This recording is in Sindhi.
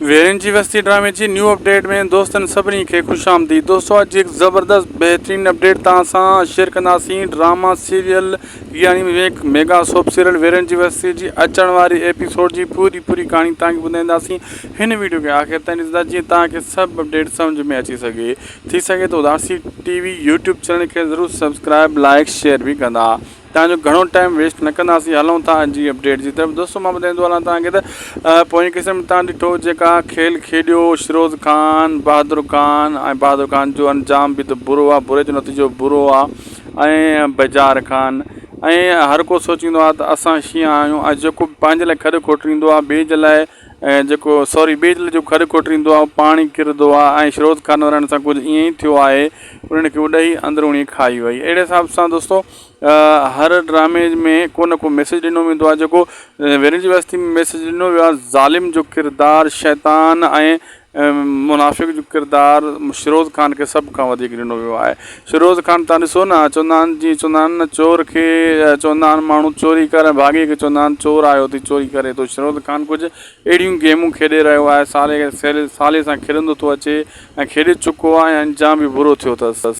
ويرين جي وستي ڊرامي جي نيو اپڊيٽ ۾ دوستن سڀني کي خوش آمديد دوستو اڄ هڪ زبردست بهترين اپڊيٽ توهان سان شيئر ڪنداسين ڊراما سيريل يعني ميگا سوپ سيريل ويرين جي وستي جي اچڻ واري ايپيسوڊ جي پوري پوري ڪهاڻي توهان کي ٻڌائينداسين هن ويڊيو کي آخر تائين ڏسندا جيئن توهان کي سڀ اپڊيٽ سمجھ ۾ اچي سگهي ٿي سگهي ته اداسي ٽي وي يوٽيوب چينل کي ضرور سبسڪرائب لائڪ شيئر به ڪندا توهان جو گهڻو ٽائيم ويسٽ نه ڪنداسين هلون ٿا اڄ جي اپڊيٽ جي طرف دوستو مان ٻڌائيندو هلان توهان کي ته پوئين قسط ۾ توهان ڏٺو جيڪا کيل کيڏيو شروز خان بهادر خان ۽ بهادر خان جو انجام به ته برو آهي بري جو نتيجو برو آهي ۽ بجار خان ۽ هر ڪو سوچيندو آهي ته اسان شينهن آهيون ۽ جيڪو پنهنجي لاء کڏ کوٽيندو آهي ٻئي جي لاء ۽ جيڪو سوري ٻئي جي لاء جيڪو کڏ کوٽيندو آهي اهو پاڻ ئي ڪرندو آهي ۽ شروز خان وارن سان ڪجهه ائين ئي ٿيو آهي انهن کي اڏهي اندروني کائي وئي اهڙي حساب سان دوستو هر ڊرامي ۾ ڪو نه ڪو ميسيج ڏنو ويندو آهي جيڪو ويرين جي وستي ۾ ميسيج ڏنو ويو آهي ظالم جو ڪردار شيطان ۽ منافق جو ڪردار شروز خان کي سڀ کان وڌيڪ ڏنو ويو آهي شروز خان تان ڏسو نه چوندا آهن جيئن چوندا آهن نه چور کي چوندا آهن ماڻهو چوري ڪر ڀاڳي کي چوندا آهن چور آيو اٿئي چوري ڪري ٿو شروز خان ڪجهه اهڙيون گيمون کيڏي رهيو آهي سالي سالي سان کيڏندو ٿو اچي ۽ کيڏي چڪو آهي ۽ انجام به برو ٿيو اٿس.